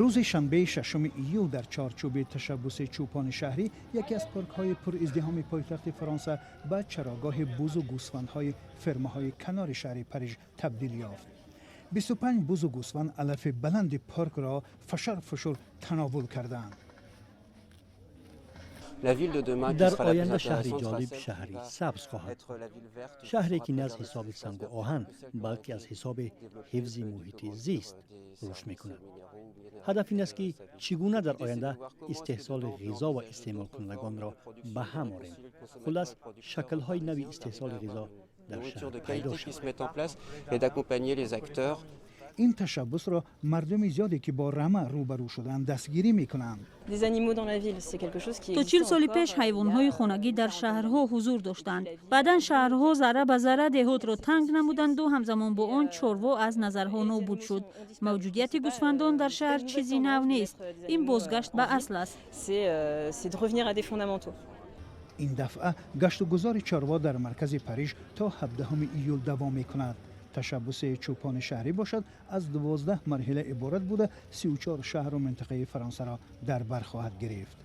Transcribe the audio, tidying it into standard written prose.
Рӯзи шанбеи 6 июл дар чорчӯби ташаббуси чӯпони шаҳрӣ яке аз паркҳои пуриздиҳоми пойтахти Фаронса ба чарогоҳи бузу гӯсфандҳои фермаҳои канори шаҳри Париж табдил ёфт. 25 бузу гӯсфанд алафи баланди паркро фашар фушур тановул кардаанд. Дар оянда шаҳри ҷолиб шаҳри сабз хоҳад, шаҳре ки не аз ҳисоби сангу оҳан, балки аз ҳисоби ҳифзи муҳити зист рушд мекунад. Ҳадаф ин аст, ки чӣ гуна дар оянда истеҳсоли ғизо ва истеъмолкунандагонро ба ҳам орем. Хуллас, шаклҳои нави истеҳсоли ғизо дар шаҳр пайдо шавад. Ин ташаббусро мардуми зиёде, ки бо рама рӯбарӯ шуданд, дастгирӣ мекунанд. То 40 соли пеш ҳайвонҳои хонагӣ дар шаҳрҳо ҳузур доштанд. Баъдан шаҳрҳо зарра ба зарра деҳотро танг намуданду ҳамзамон бо он чорво аз назарҳо нобуд шуд. Мавҷудияти гӯсфандон дар шаҳр чизи нав нест, ин бозгашт ба асл аст. Ин дафъа гаштугузори чорво дар маркази Париж то 17 июл давом мекунад. Ташаббуси чӯпони шаҳрӣ бошад, аз 12 марҳила иборат буда, 34 шаҳру минтақаи Фаронсаро дар бар хоҳад гирифт.